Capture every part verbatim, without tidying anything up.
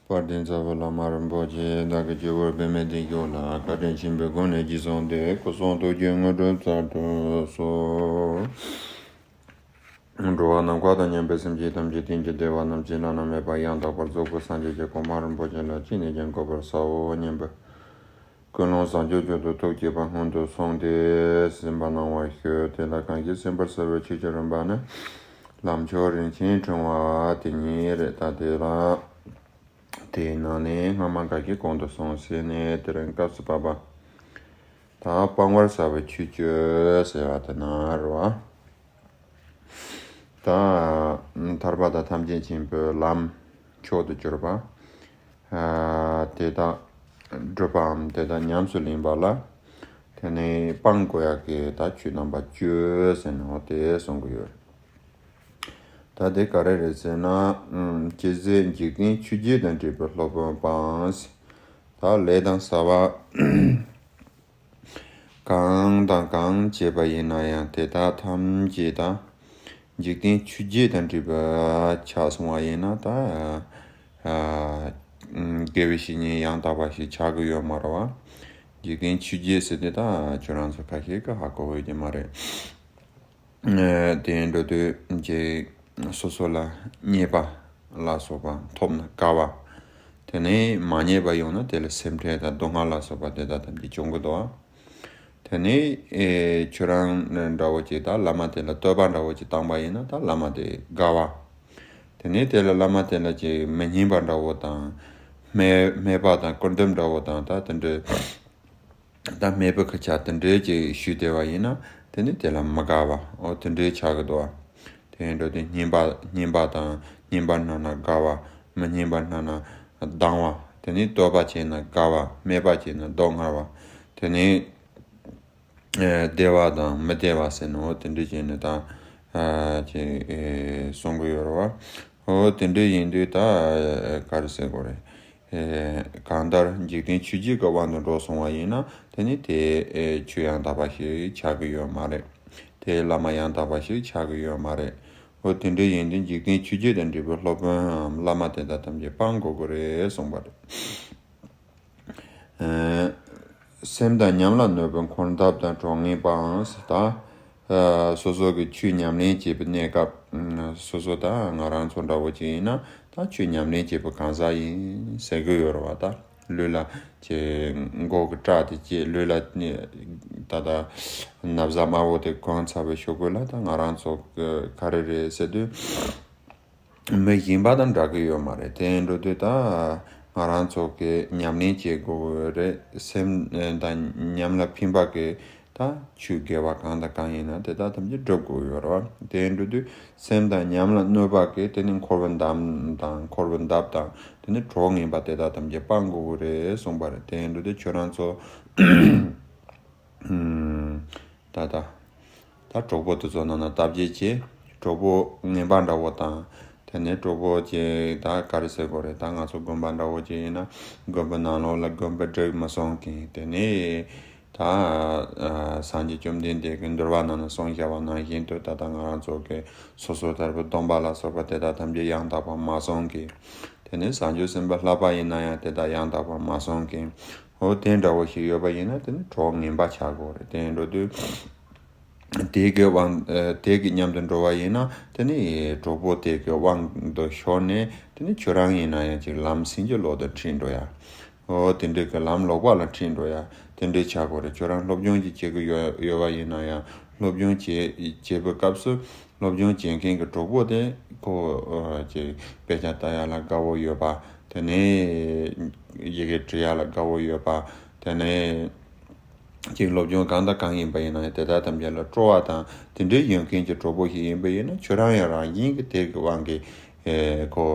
དཔལ་ལྡན་རྩ་བའི་བླ་མ་རིན་པོ་ཆེ་བདག་གི་སྤྱི་བོར་པདྨའི་སྡེར་བཞུགས་ལ། བཀའ་དྲིན་ཆེན་པོའི་སྒོ་ནས་རྗེས་བཟུང་སྟེ། སྐུ་གསུང་ཐུགས་ཀྱི་དངོས་གྲུབ་སྩལ་དུ་གསོལ། འགྲོ་བ་ནམ་མཁའ་དང་མཉམ་པའི་སེམས་ཅན་ཐམས་ཅད་གཏན་གྱི་བདེ་བ་རྣམས་ཅི་བླ་ན་མེད་པ་ཡང་དག་པར་རྫོགས་པའི་སངས་རྒྱས་ཀྱི་གོ་འཕང་རིན་པོ་ཆེ་ལ་ཅི་ནས་ཀྱང་འགོད་པར་བྱའོ་སྙམ་པའི་ཀུན་སློང་བཟང་སྤྱོད་མཆོག་ཏུ་ཐུགས་བསྐྱེད་པ་སྔོན་དུ་སོང་སྟེ་གསན་པ་གནང་བར་ཞུ། དེ་ལ་གང་ཞིག་གསན་པར་བྱ་བའི་ཆོས་ཀྱི་རིམ་པ་ནི། ལམ་མཆོག་རིན་ཆེན་ཕྲེང་བ་དེ་ཉིད་རེད། ད་དེ་ལ། དེའི་ནང་ནས་སྔ་མ་འགའ་ཞིག་གོང་དུ་སོང་ཟིན་ནས། དེ་རིང་སྐབས་སུ་བབ་པ། ད་སྤང་བར་བྱ་བའི་ཆོས་སྤྱོད་ཟེར་བ་དེ་ན་རེད་བ། ད་ཐར་པ་དང་ཐམས་ཅད་མཁྱེན་པའི་ལམ་མཆོག་ཏུ་གྱུར་པ། ཨ། དེ་དག་སྒྲུབ་པའམ་དེ་དག་ཉམས་སུ་ལེན་པ་ལ། དེ་ནས་སྤང་དགོས་ཡག་གི་ད་ཆོས་རྣམ་པ་བཅུ་ཟེར་ནའོ་དེ་གསུང་གི་ཡོད། ད་དེ་ག་རེ་རེད་ཟེར་ན། ཨུམ། སྤྱིར་ཟེར་འཇིག་རྟེན་ཆོས་བརྒྱད་དང་འབྲེལ་བའི་སློབ་དཔོན་སྤངས། ད་ལས་དང་བྱ་བ་གང་དང་གང་བྱས་པ་ཡིན་ན་ཡང་དེ་དག་ཐམས་ཅད་ད་འཇིག་རྟེན་ཆོས་བརྒྱད་དང་འབྲེལ་བ་ཆགས་སོང་བ་ཡིན་ན། ད་ཨ། ཨུམ། དགེ་བའི་བཤེས་གཉེན་ཡང་དག་པ་ཞིག་ཆགས་ཀྱི་ཡོད་མ་རེད་བ། འཇིག་རྟེན་ཆོས་བརྒྱད་ཟེར་དེ་ད་ཁྱོད་རང་ཚོ་ཁ་ཤས་ཀྱིས་ཧ་གོ་ཡོད་ཀྱི་མ་རེད། ཨ། དེ་འགྲོ་དུས་ཀྱི་སོ་སོ་ལ་རྙེད་པ་ལ་སོགས་པ་ཐོབ་ན་དགའ་བ། དེ་ནས་མ་རྙེད་པ་ཡོང་ན་དེ་ལ་སེམས་ཁྲལ་དང་སྡུག་བསྔལ་ལ་སོགས་པ་དེ་དག་ཐམས་ཅད་བྱུང་གི་འདུག། དེ་ནས་ཨེ། ཁྱོད་རང་འདྲ་བོ་ཅིག་ད་བླ་མ་དེ་ལ་བསྟོད་པ་འདྲ་བོ་ཅིག་བཏང་པ་ཡིན་ན་ད་བླ་མ་དེ་དགའ་བ། དེ་ནས་དེ་ལ་བླ་མ་དེ་ལ་ཅིག་མི་སྙན་པ་འདྲ་བོ་དང་། སྨད་སྨད་པ་དང་སྐུར་འདེབས་འདྲ་བོ་དང་ད་དེ་འདྲའི། ད་སྨད་པའི་སྐད་ཆ་དེ་འདྲའི་ཅིག་ཞུས་བསྡད་པ་ཡིན་ན་དེ་ནི་དེ་ལ་མི་དགའ་བ། འོ་དེ་འདྲའི་ཆགས་ཀྱི་འདུག་བ། དེ་འགྲོ་དུས་སྙན་པ་སྙན་པ་དང་སྙན་པ་སྣ་ན་དགའ་བ། མི་སྙན་པ་སྣ་ན་སྡང་བ། དེ་ནི་བསྟོད་པ་བྱས་ན་དགའ་བ། སྨད་པ་བྱས་ན་སྡུག་བསྔལ་བ། དེ་ནི་ཨ། བདེ་བ་དང་མི་བདེ་བ་ཟེར་ནའོ་དེ་འདྲ་བྱས་ནས་ད་ཨ། ཅིག་ཨེ། གསུང་གི་ཡོད་རེད་བ། འོ་དེ་འདྲ་ཡིན་དུས་ད་ཨ། ག་རེ་ཟེར་དགོས་རེད། ཨེ། གང་ལྟར་འཇིག་རྟེན་ཆོས་བརྒྱད་ཀྱི་དབང་དུ་འགྲོ་སོང་བ་ཡིན་ན་དེ་ནི་དེ་ཨེ། ཆོས་ཡང་དག་པ་ཞིག་ཆགས་ཀྱི་ཡོད་མ་རེད། དེ་བླ་མ་ཡང་དག་པ་ཞིག་ཆགས་ཀྱི་ཡོད་མ་རེད། འོ་དེ་འདྲ་ཡིན་དུས་འཇིག་རྟེན་ཆོས་བརྒྱད་དང་འབྲེལ་བའི་སློབ་དཔོནམ་བླ་མ་དེ་དག་ཐམས་ཅད་སྤང་དགོས་ཀྱི་རེད་གསུངས་པ་རེད། ཨ། སེམས་དང་ཉམས་ལ་གནོད་པའི་འཁོར་འདབ་དང་གྲོགས་ངན་པའང་ཟེར། ད་ཨ། སོ་སོ་གི་ཆོས་ཉམས་ལེན་བྱེད་པའི་གནས་སྐབས། ཨ། སོ་སོ་ད་ང་རང་ཚོ་འདྲ་བོ་ཅིག་ཡིན་ན་ད་ཆོས་ཉམས་ལེན་བྱེད་པའི་གང་ཟག་ཡིན་ཟེར་གི་ཡོད་རེད་བ། ད་ལུས་ལ་ཅིག་མགོ་གི་སྐྲ་དེ་བཅད། ལུས་ལ་ནི་ད་ད་ན་བཟའ་དམར་པོ་དེ་གོན་ཚར་བའི་གཞུག་གུ་ལ་ད་ང་རང་ཚོ་གི་ག་རེ་རེད་ཟེར་དུས། མི་གཞན་པ་དང་འདྲ་གི་ཡོད་མ་རེད། དེ་འགྲོ་དུས་ད་ང་རང་ཚོ་གི་ཉམས་ལེན་བྱེད་དགོས་རེད། སེམས་དང་ཉམས་ལ་ཕན་པ་གི་ད་ཆོས་དགེ་བ་གང་དང་གང་ཡིན་ན་དེ་དག་ཐམས་ཅད་སྒྲུབ་དགོས་ཡོད་རེད་བ། དེ་འགྲོ་དུས་སེམས་དང་ཉམས་ལ་གནོད་པ་གི་དེ་ནི་འཁོར་བའི་འདམ་དང་འཁོར་བའི་འདབ་དང་དེ་ནི་གྲོགས་ངན་པ་དེ་དག་ཐམས་ཅད་སྤང་དགོས་རེད་གསུངས་པ་རེད། དེ་འགྲོ་དུས་ཁྱོད་རང་ཚོ། ཨུམ། ད་ད། ད་གྲོགས་པོ་དེ་ཚོ་ནང་ན་བརྟག་དཔྱད་བྱེད། གྲོགས་པོ་ངན་པ་འདྲ་བོ་དང་། དེ་ནས་གྲོགས་པོ་ཅིག་ད་ག་རེ་ཟེར་དགོས་རེད། ད་ང་ཚོ་དགོན་པ་འདྲ་བོ་ཅིག་ཡིན་ན་དགོན་པའི་ནང་ལོགས་ལ་དགོན་པའི་སྒྲིག་མི་སྲུང་མཁན། དེ་ནས་ད་ཨ། སངས་རྒྱས་བཅོམ་ལྡན་འདས་ཀྱིས་འདུལ་བ་ནང་ན་གསུངས་བཞག་པ་ནང་བཞིན་དུ་ད་ལྟ་ང་རང་ཚོ་གི་སོ་སོ་ལྟར་བུ་སྡོམ་པ་ལ་སོགས་པ་དེ་དག་ཐམས་ཅད་ཡང་དག་པར་མ་སྲུང་མཁན། དེ་ནས་བྱང་ཆུབ་སེམས་དཔའ་ལྷག་པ་ཡིན་ན་ཡང་དེ་དག་ཡང་དག་པར་མ་སྲུང་མཁན། འོ་དེ་འདྲ་བོ་ཞིག་ཡོད་པ་ཡིན་ན་དེ་ནི་གྲོགས་ངན་པ་ཆགས་དགོས་རེད། དེ་འགྲོ་དུས་དེ་གི་དབང་ཨ། དེ་གི་མཉམ་དུ་འགྲོ་བ་ཡིན་ན་དེ་ནི་གྲོགས་པོ་དེ་གི་དབང་དུ་ཤོར་ནས་དེ་ནི་ཁྱོད་རང་ཡིན་ན་ཡང་ཅིག་ལམ་སེམས་ཀྱི་ལོག་ཏུ་ཁྲིད་འགྲོ་ཡ། འོ་དེ་འདྲའི་གི་ལམ་ལོག་པ་ལ་ཁྲིད་འགྲོ་ཡ་དེ་འདྲའི་ཆགས་དགོས་རེད། ཁྱོད་རང་སློབ་སྦྱོང་ཅིག་བྱེད་ཀྱི་ཡོད་ཡོད་པ་ཡིན་ན་ཡང་སློབ་སྦྱོང་བྱེད་བྱེད་པའི་སྐབས་སུ། སློབ་སྦྱོང་བྱེད་མཁན་གྱི་གྲོགས་པོ་དེ་ཁོ་ཨ། ཅིག་དཔེ་ཆ་ལྟ་ཡ་ལ་དགའ་བོ་ཡོད་པ། དེ་ནས་ཡི་གེ་འབྲི་ཡ་ལ་དགའ་བོ་ཡོད་པ། དེ་ནས་ཅིག་སློབ་སྦྱོང་གང་དང་གང་ཡིན་པ་ཡིན་ན་ཡང་དེ་དག་ཐམས་ཅད་ལ་སྤྲོ་བ་དང་དེ་འདྲའི་ཡོད་མཁན་གྱི་གྲོགས་པོ་ཞིག་ཡིན་པ་ཡིན་ན་ཁྱོད་རང་ཡང་རང་བཞིན་གྱིས་དེ་གི་དབང་གིས་ཨེ། ཁོ་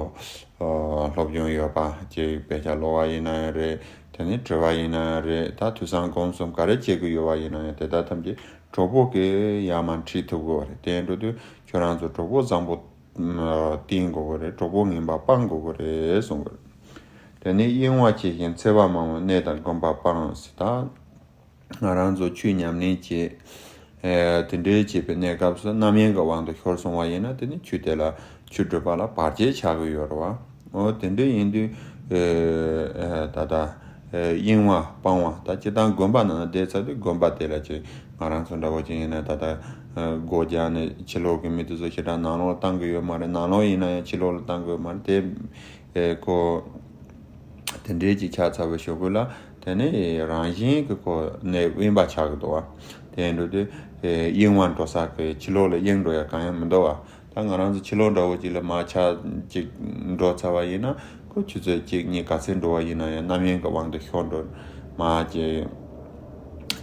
ཨ། སློབ་སྦྱོང་ཡོད་པ། ཅིག་དཔེ་ཆ་ཀློག་པ་ཡིན་ན་ཡང་རེད། དེ་ནས་འབྲི་བ་ཡིན་ན་ཡང་རེད། ད་ཐོས་བསམ་སྒོམ་གསུམ་ག་རེ་བྱེད་ཀྱི་ཡོད་པ་ཡིན་ན་ཡང་དེ་དག་ཐམས་ཅད་གྲོགས་པོ་གིས་ཡར་མར་ཁྲིད་ཐུབ་ཀྱི་ཡོད་རེད། དེ་འགྲོ་དུས་ཁྱོད་རང་ཚོ་གྲོགས་པོ་བཟང་པོ་བསྟེན་དགོས་ཀྱི་རེད། གྲོགས་པོ་ངན་པ་སྤང་དགོས་ཀྱི་རེད་གསུངས་པ་རེད། དེ་ནས་གཡེང་བ་ཆེ་ཞིང་འཚེ་བ་མང་བའི་གནས་དང་དགོན་པ་སྤངས་ཟེར། ད་ང་རང་ཚོ་ཆོས་ཉམས་ལེན་བྱེད། ཨེ། དེ་འདྲའི་བྱེད་པའི་གནས་སྐབས་སུ་རྣམ་གཡེང་གི་དབང་དུ་ཤོར་སོང་བ་ཡིན་ན་དེ་ནི་ཆོས་དེ་ལ་ཆོས་སྒྲུབ་པ་ལ་བར་ཆད་ཆགས་ཀྱི་ཡོད་རེད་བ། འོ་དེ་འདྲ་ཡིན་དུས་ ཨེ་ཨེ་ད་ལྟ་ཨེ་གཡེང་བ་སྤང་བ། ད་སྤྱིར་བཏང་དགོན་པ་ནང་བསྡད་ཚར་དུས་དགོན་པ་དེ་ལ་ཅིག་ང་རང་ཚོ་འདྲ་བོ་ཅིག་ཡིན་ན་ད་ལྟ་ཨེ་སྒོ་རྒྱག་ནས་ཕྱི་ལོགས་ཀྱི་མི་དེ་ཚོ་ཞེ་དྲག་ནང་ལོགས་བཏང་གི་ཡོད་མ་རེད། ནང་ལོགས་ཡིན་ན་ཡང་ཕྱི་ལོགས་ལ་བཏང་གི་ཡོད་མ་རེད། དེ་ཨེ་ཁོ་དེ་འདྲའི་ཅིག་ཆགས་ཚར་བའི་ཞོར་ལ་དེ་ནས་རང་བཞིན་གྱི་ཁོ་གནས་དབེན་པ་ཆགས་ཀྱི་འདུག་བ། དེ་འདྲ་དུས་ཨེ་གཡེང་བ་འགྲོ་ས་གི་ཕྱི་ལོགས་ལ་གཡེང་འགྲོ་ཡ་གང་ཡང་མི་འདུག་བ། ད་ང་རང་ཚོ་ཕྱི་ལོགས་འདྲ་བོ་ཅིག་ལ་མར་ཆ་ཅིག་འགྲོ་ཚར་བ་ཡིན་ན་ཁོ་ཆུ་ཚོད་གཅིག་གཉིས་ག་ཚོད་འགྲོ་བ་ཡིན་ན་ཡང་རྣམ་གཡེང་གི་དབང་དུ་ཤོར་འགྲོ། མར་ཅིག་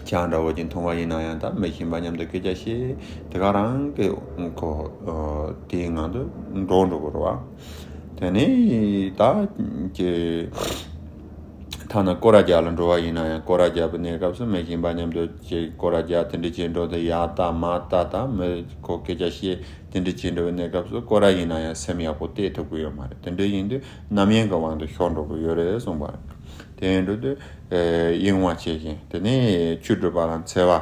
ཇ་འདྲ་བོ་ཅིག་འཐུང་བ་ཡིན་ན་ཡང་ད་མི་གཞན་པ་མཉམ་དུ་སྐད་ཆ་བཤད་དེ་ག་རང་གི་ཁོ་དེའི་ངང་དུ་འགྲོ་འགྲོ་དགོས་རེད་བ། དེ་ནས་ད་ཅིག་ཐ་ན་སྐོར་ར་རྒྱག་ལ་འགྲོ་བ་ཡིན་ན་ཡང་སྐོར་ར་རྒྱག་པའི་གནས་སྐབས་སུ་མི་གཞན་པ་མཉམ་དུ་ཅིག་སྐོར་ར་རྒྱག་དེ་འདྲ་བྱེད་འགྲོ་དུས་ཡར་ལྟ་མར་ལྟ་ད་མི་ཁོ་སྐད་ཆ་བཤད་དེ་འདྲ་བྱེད་འགྲོ་བའི་གནས་སྐབས་སུ་སྐོར་ར་ཡིན་ན་ཡང་སེམས་ཡག་པོ་གཏད་ཐུབ་ཀྱི་ཡོད་མ་རེད། དེ་འདྲ་ཡིན་དུས་རྣམ་གཡེང་གི་དབང་དུ་ཤོར་འགྲོ་གི་ཡོད་རེད་གསུངས་པ་རེད། དེ་འདྲ་དུས་ཨེ་གཡེང་བ་བྱེད་བཞིན་དེ་ནས་ཆོས་སྒྲུབ་པ་ལ་འཚེ་བ།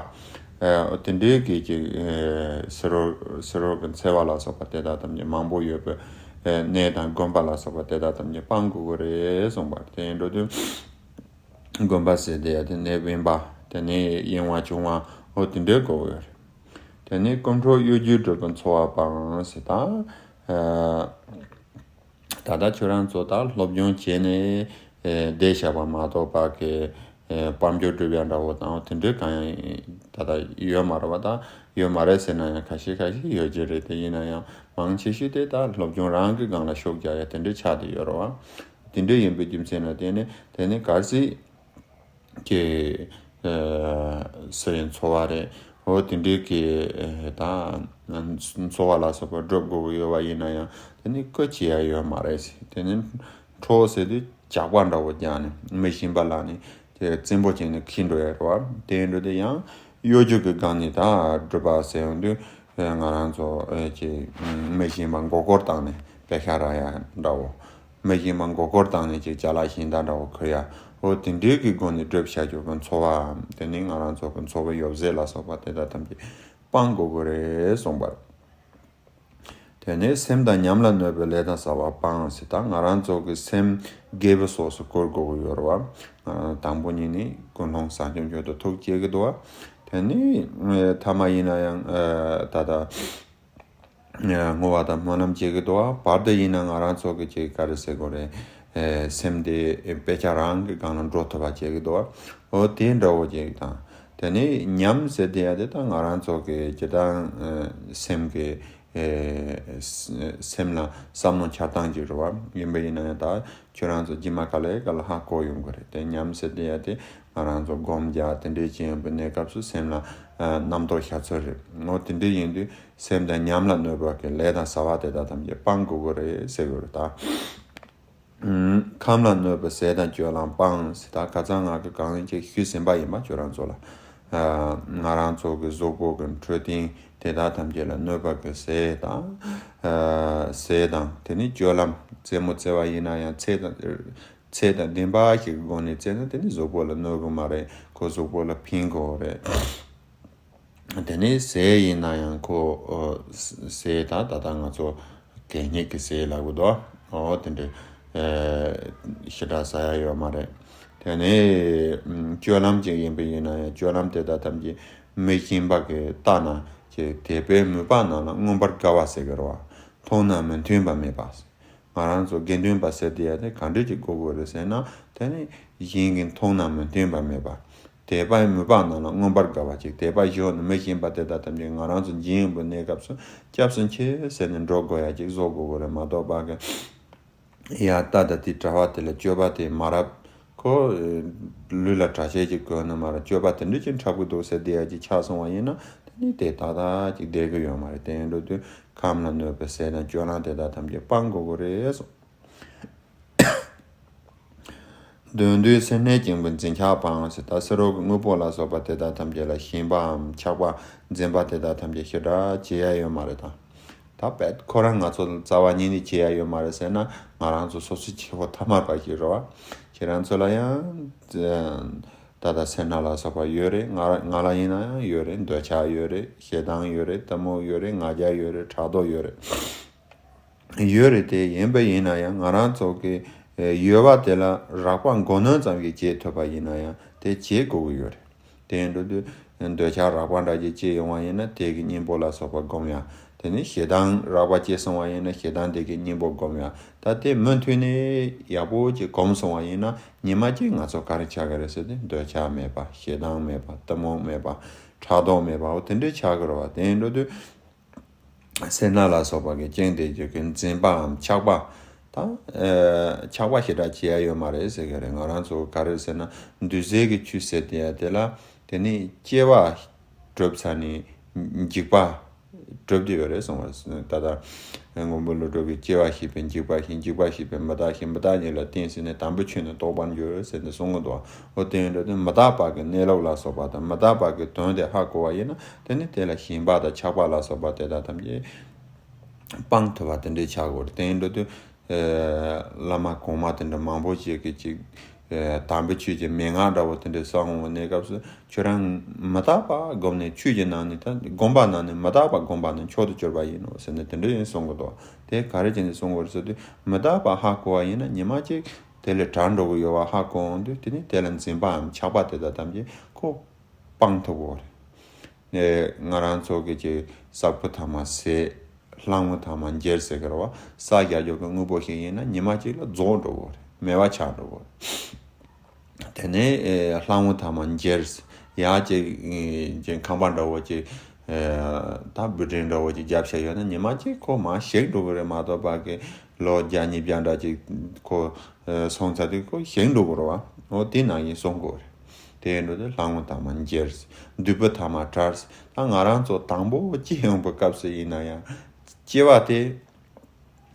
ཨེ་དེ་འདྲའི་གི་ཅིག་ཨེ་ཟེར་རོ་ཟེར་རོ་གི་འཚེ་བ་ལ་སོགས་པ་དེ་དག་ཐམས་ཅད་མང་པོ་ཡོད་པའི་ཨེ་གནས་དང་དགོན་པ་ལ་སོགས་པ་དེ་དག་ཐམས་ཅད་སྤང་དགོས་ཀྱི་རེད་གསུངས་པ་རེད། དེ་འདྲ་དུས་དགོན་པ་ཟེར་དེ་ཡ་དེ་གནས་དབེན་པ་དེ་ནས་གཡེང་བ་བྱུང་བ་འོ་དེ་འདྲའི་དགོས་ཀྱི་ཡོད་རེད། དེ་ནས་སྐུ་འཕྲོག་གཡོ་སྒྱུ་སྒྲུབ་པའི་འཚོ་བ་སྤང་ཟེར་ད། ཨ་ད་ལྟ་ཁྱོད་རང་ཚོ་ད་སློབ་སྦྱོང་བྱས་ནས་ཨེ་བསྡད་བཞག་པ་མ་གཏོགས་པ་གི་ཨེ་དཔལ་འབྱོར་སྒྲུབ་ཡ་འདྲ་བོ་དང་དེ་འདྲའི་གང་ཡང་ད་ལྟ་ཡོད་མ་རེད་བ། ད་ཡོད་མ་རེད་ཟེར་ན་ཡང་ཁ་ཤས་ཁ་ཤས་ཡོད་ཀྱི་རེད། དེ་ཡིན་ན་ཡང་མང་ཆེ་ཤོས་དེ་ད་སློབ་སྦྱོང་རང་གི་སྒང་ལ་ཤུགས་རྒྱག་ཡ་དེ་འདྲའི་ཆགས་བསྡད་ཡོད་རེད་བ། དེ་འདྲ་ཡིན་པའི་རྒྱུ་མཚན་ལ་བརྟེན་ནས་དེ་ནི་གལ་སྲིད་ཀྱི་ཨ་སུ་ཡི་འཚོ་བ་རེད། འོ་དེ་འདྲའི་གི་ཨ་ད་འཚོ་བ་ལ་སོགས་པ་སྒྲུབ་དགོས་ཀྱི་ཡོད་པ་ཡིན་ན་ཡང་དེ་ནི་བཀོལ་བྱེད་ཡ་ཡོད་མ་རེད་ཟེར། དེ་ནི་འཕྲོག་ཟེར་དུས་ཇག་པ་འདྲ་བོ་རྒྱག་ནས་མི་གཞན་པ་ལ་ནི་དེ་བཙན་པོ་བྱས་ནས་ཁྱེར་འགྲོ་ཡ་རེད་བ། དེ་འདྲ་དེ་ཡང་གཡོ་སྒྱུ་གི་སྒང་ནས་ད་སྒྲུབ་པ་ཟེར་ཡོང་དུས་ང་རང་ཚོ་ཨ་ཅིག་མི་གཞན་པ་མགོ་སྐོར་བཏང་ནས་པེ་ཤ་རག་ཡ་འདྲ་བོ། མི་གཞན་པ་མགོ་སྐོར་བཏང་ནས་ཅིག་ཅ་ལག་གཞན་དག་འདྲ་བོ་ཁུར་ཡ། འོ་དེ་འདྲའི་གི་སྒོ་ནས་སྒྲུབ་བྱ་རྒྱུ་གི་འཚོ་བའམ་དེ་ནི་ང་རང་ཚོ་གི་འཚོ་བའི་ཡོ་བྱད་ལ་སོགས་པ་དེ་དག་ཐམས་ཅད་སྤང་དགོས་ཀྱི་རེད་གསུངས་པ་རེད། དེ་ནས་སེམས་དང་ཉམས་ལ་གནོད་པའི་ལས་དང་བྱ་བ་སྤང་ཟེར་ད་ང་རང་ཚོ་གི་སེམས་དགེ་བའི་ཕྱོགས་སུ་བཀོལ་དགོས་ཀྱི་ཡོད་རེད་བ། དང་པོ་ཉིད་ནི་ཀུན་སློང་བཟང་སྤྱོད་མཆོག་ཏུ་ཐུགས་བསྐྱེད་ཀྱི་འདུག་བ། དེ་ནི་ཐ་མ་ཡིན་ན་ཡང་ད་ལྟ། བསྔོ་བ་དང་སྨོན་ལམ་བྱེད་ཀྱི་འདུག་བ། བར་དུ་ཡིན་ན་ང་རང་ཚོ་གི་ཅིག་ག་རེ་ཟེར་དགོས་རེད། སེམས་དེ་དཔེ་ཆ་རང་གི་སྒང་ལ་འགྲོ་ཐུབ་པ་བྱེད་ཀྱི་འདུག་བ། འོ་དེ་འདྲ་བོ་ཅིག་དང་། དེ་ནས་ཉམས་ཟེར་དེ་ཡ་དེ་ད་ང་རང་ཚོ་གི་སྤྱིར་བཏང་སེམས་ཀྱི་སེམས་ལ་བསམ་བློ་འཆར་སྟངས་ཅིག་རེད་བ། ཡིན་པ་ཡིན་ན་ཡང་ད་ཁྱོད་རང་ཚོ་རྗེས་མ་ག་ལེ་ག་ལ་ཧ་གོ་ཡོང་གི་རེད། དེ་ཉམས་ཟེར་དེ་ཡ་དེ་ང་རང་ཚོ་སྒོམ་རྒྱག་དེ་འདྲའི་བྱེད་ཡོང་པའི་གནས་སྐབས་སུ་སེམས་ལ་རྣམ་རྟོག་ཤར་ཚུལ་རེད། འོ་དེ་འདྲའི་ཡིན་དུས། སེམས་དང་ཉམས་ལ་གནོད་པ་གི་ལས་དང་བྱ་བ་དེ་དག་ཐམས་ཅད་སྤང་དགོས་ཀྱི་རེད་ཟེར་གྱི་ཡོད་རེད་ད། ཁམས་ལ་གནོད་པའི་ཟས་དང་སྤྱོད་ལམ་སྤང་ཟེར་ད་ཁ་སང་ང་གི་གང་ཅིག་ཞུས་ཟིན་པ་ཡིན་པ་ཁྱོད་རང་ཚོ་ལ། ང་རང་ཚོ་གི་གཟུགས་པོ་གི་འཕྲོད་བསྟེན་དེ་དག་ཐམས་ཅད་ལ་གནོད་པ་གི་ཟས་དང་། ཟས་དང་དེ་ནི་སྤྱོད་ལམ་རྩེད་མོ་རྩེ་བ་ཡིན་ན་ཡང་ཚེ་དང་ཚེ་དང་ལྡན་པ་ཞིག་གི་སྒོ་ནས་རྩེ་ན་དེ་ནི་གཟུགས་པོ་ལ་གནོད་གི་མ་རེད། ཁོ་གཟུགས་པོ་ལ་ཕན་གི་རེད། དེ་ནས་ཟས་ཡིན་ན་ཡང་ཁོ་ཨོ་ཟས་ད་ད་ལྟ་ང་ཚོ་གད་སྙིགས་ཀྱི་ཟས་ལབ་གི་འདུག་ཨོ་དེ་འདྲ་ཞེ་དྲག་ཟ་ཡ་ཡོད་མ་རེད། དེ་ནས་སྤྱོད་ལམ་ཅིག་ཡིན་པ་ཡིན་ན་ཡང་སྤྱོད་ལམ་དེ་དག་ཐམས་ཅད་མི་གཞན་པ་གིས་བལྟས་ན་ཅིག་དད་པས་མོས་པ་རྣམས་ལ་མངོན་པར་དགའ་བ་ཟེར་གི་རེད་བ། མཐོང་ན་མི་མཐུན་པ་མེད་པ། ང་རང་ཚོ་དགེ་འདུན་པ་ཟེར་དེ་ཡ་དེ་ག་འདྲ་ཅིག་དགོས་དགོས་རེད་ཟེར་ན་དེ་ནི་གཞན་གྱི་མཐོང་ན་མི་མཐུན་པ་མེད་པ། དད་པ་མོས་པ་རྣམས་ལ་མངོན་པར་དགའ་བ་ཅིག་དད་པ་ཞུ་ནི་མི་གཞན་པ་དེ་དག་ཐམས་ཅད་ང་རང་ཚོ་འཇིན་ཡོང་པའི་གནས་སྐབས་སུ་སྐྱབས་སུ་མཆི་ཟེར་ནས་འགྲོ་དགོས་ཡ་ཅིག་བཟོ་དགོས་དགོས་རེད་མ་གཏོགས་པ་གི་ཡ་ལྟ་ད་དེ་གྲྭ་བ་དེ་ལ་སྤྱོད་པ་དེ་མ་རབས་ཁོ་ལུས་ལ་གྲྭ་ཆས་ཅིག་གོན་ནི་མ་རེད། སྤྱོད་པ་དེ་འདྲ་ཅིག་འཁྲབ་གི་འདུག་ཟེར་དེ་ཡ་ཅིག་ཆགས་སོང་བ་ཡིན་ན་དེ་ནི་དེ་ཏག་ཏག་ཅིག་བསྡད་གི་ཡོད་མ་རེད། དེ་ཡིན་འགྲོ་དུས་ཁམས་ལ་གནོད་པའི་ཟས་དང་སྤྱོད་ལམ་དེ་དག་ཐམས་ཅད་སྤང་དགོས་དགོས་རེད་གསུངས། གདོན་འདུལ་སེར་སྣས་བཅིངས་པའི་འཛིན་ཆགས་སྤང་ཟེར་ད་ཕྱི་རོལ་གྱི་དངོས་པོ་ལ་སོགས་པ་དེ་དག་ཐམས་ཅད་ལ་ཞེན་པའམ་ཆགས་པ་འཛིན་པ་དེ་དག་ཐམས་ཅད་ཞེ་དྲག་བྱེད་ཡ་ཡོད་མ་རེད་དང་། ད་དཔེ་ཁོ་རང་ང་ཚོ་ལ་རྩ་བ་ཉིད་ནས་བྱེད་ཡ་ཡོད་མ་རེད་ཟེར་ན་ང་རང་ཚོ་སོ་སོའི་བྱེད་པོ་ཐ་མལ་པ་ཞིག་རེད་བ། ཁྱེད་རང་ཚོ་ལ་ཡང་ད་ལྟ་སེར་སྣ་ལ་སོགས་པ་ཡོད་རེད། ང་ང་ལ་ཡིན་ན་ཡང་ཡོད་རེད། འདོད་ཆགས་ཡོད་རེད། ཞེ་སྡང་ཡོད་རེད། གཏི་མུག་ཡོད་རེད། ང་རྒྱལ་ཡོད་རེད། ཕྲག་དོག་ཡོད་རེད། ཡོད་རེད་དེ། ཡིན་པ་ཡིན་ན་ཡང་ང་རང་ཚོ་གི་ ཡོད་པ་དེ་ལ་རགས་པ་མགོ་གནོན་ཙམ་ཞིག་བྱེད་ཐུབ་པ་ཡིན་ན་ཡང་དེ་བྱེད་དགོས་ཀྱི་ཡོད་རེད། དེ་ཡིན་འགྲོ་དུས་འདོད་ཆགས་རགས་པ་འདྲ་ཅིག་སྐྱེས་ཡོང་བ་ཡིན་ན་དེ་གི་གཉེན་པོ་ལ་སོགས་པ་སྒོམ་ཡ། དེ་ནས་ཞེ་སྡང་རགས་པ་སྐྱེས་སོང་བ་ཡིན་ན་ཞེ་སྡང་དེ་གི་གཉེན་པོ་སྒོམ་ཡ། ད་དེ་མུ་མཐུད་ནས་ཡག་པོ་ཅིག་སྒོམ་སོང་བ་ཡིན་ན་ཉི་མ་གཅིག་ང་ཚོ་ག་རེ་ཆགས་ཀྱི་རེད་ཟེར་དུས་འདོད་ཆགས་མེད་པ། ཞེ་སྡང་མེད་པ། གཏི་མུག་མེད་པ། ཕྲག་དོག་མེད་པ། འོ་དེ་འདྲ་ཆགས་ཀྱི་རེད་བ། དེ་ཡིན་འགྲོ་དུས། སེར་སྣ་ལ་སོགས་པ་གི་རྐྱེན་དེ་བརྒྱུད་ཀྱི་འཛིན་པའམ་ཆགས་པ། ད་ཨེ་ཆགས་པ་ཞེ་དྲག་བྱེད་ཡ་ཡོད་མ་རེད་ཟེར་གི་རེད། ང་རང་ཚོ་ག་རེ་ཟེར་ན་འདུས་བྱས་ཀྱི་ཆོས་ཟེར་དེ་ཡ་དེ་ལ་དེ་ནི་སྐྱེ་བ་གྲུབ་ཚར་ནས་འཇིག་པ་གྲུབ་བསྡད་ཡོད་རེད་གསུངས་པ། ད་ལྟ་མགོན་པོ་ཀླུ་སྒྲུབ་ཀྱིས་སྐྱེ་བ་ཞེས་པའི་འཇིག་པ་ཞིག་འཇིག་པ་ཞེས་པའི་མི་རྟག་ཞིག་མི་རྟག་ཉིད་ལ་བརྟེན་ཟིན་ནས་དམ་པའི་ཆོས་ནི་རྟོགས་པར་འགྱུར་ཟེར་ནས་གསུང་གི་འདུག་འོ་དེ་ཡིན་འདྲ་དེ་མི་རྟག་པ་གི་གནས་ལུགས་ལ་སོགས་པ་དང་མི་རྟག་པ་གི་དོན་དེ་ཧ་གོ་བ་ཡིན་ན། དེ་ནི་དེ་ལ་ཞེན་པ་དང་ཆགས་པ་ལ་སོགས་པ་དེ་དག་ཐམས་ཅད་སྤང་ཐུབ་པ་དེ་འདྲའི་ཆགས་དགོས་རེད། དེ་ཡིན་འགྲོ་དུས་ཨེ་བླ་མ་གོང་མ་དེ་འདྲ་མང་པོ་ཞིག་གིས་ཅིག་ཨེ་དམ་པའི་ཆོས་ཀྱི་མན་ངག་འདྲ་བོ་དེ་འདྲའི་གསུང་འོང་གནས་སྐབས་སུ་ཁྱོད་རང་མི་རྟག་པ་བསྒོམས་ནས་ཆོས་ཀྱི་ནང་ནས་ད་བསྒོམ་པ་ནང་ནས་མི་རྟག་པ་བསྒོམ་པ་ནི་མཆོག་ཏུ་གྱུར་པ་ཡིན་ནོ་ཟེར་ནས་དེ་འདྲ་ཡིན་གསུང་གི་འདུག་དེ་ག་རེ་བྱས་ནས་གསུང་དགོས་རེད་ཟེར་དུས་མི་རྟག་པ་ཧ་གོ་བ་ཡིན་ན་ཉི་མ་གཅིག་དེ་ལས་བྲལ་འགྲོ་གི་ཡོད་པ་ཧ་གོ་འོང་དུས་དེ་ནི་དེ་ལ་འཛིན་པའམ་ཆགས་པ་དེ་དག་ཐམས་ཅད་ཁོ་སྤང་ཐུབ་ཀྱི་ཡོད་རེད། ཨེ་ང་རང་ཚོ་གི་ཅིག་ས་ཕོ་ཐ་མ་ཟད། ལྷ་མོ་ཐ་མ་འཇལ་ཟེར་གི་རེད་བ། ས་རྒྱ་སྦྱོར་གྱི་དངོས་པོ་ཞིག་ཡིན་ན་ཉི་མ་གཅིག་ལ་རྫོགས་འགྲོ་གི་ཡོད་རེད། མེད་པ་ཆགས་འགྲོ་གི་ཡོད་རེད། དེ་ནས་ཨེ་ལྷ་མོ་ཐ་མ་འཇལ། ཡ་ཅིག་ཨེ་ཅིག་ཁང་པ་འདྲ་བོ་ཅིག་ཨེ་ད་འབུད་རིན་འདྲ་བོ་ཅིག་བརྒྱབ་བཞག་ཡོད་ན་ཉི་མ་གཅིག་ཁོ་མར་ཞིག་འགྲོ་གི་རེད་མ་གཏོགས་པ་གི་ལོ་བརྒྱ་ཉིས་བརྒྱ་འདྲ་ཅིག་ཁོ་ཨེ་སོང་ཚར་དུས་ཁོ་ཞིག་འགྲོ་གི་རེད་བ། འོ་དེ་ནང་བཞིན་གསུང་དགོས་རེད། དེ་འགྲོ་དུས་ལྷ་མོ་ཐ་མ་འཇལ། འདོད་པ་ཐ་མ་བྲལ། ད་ང་རང་ཚོ་དང་པོ་སྐྱེ་ཡོང་བའི་སྐབས་སུ་ཡིན་ན་ཡང་སྐྱེ་བ་དེ་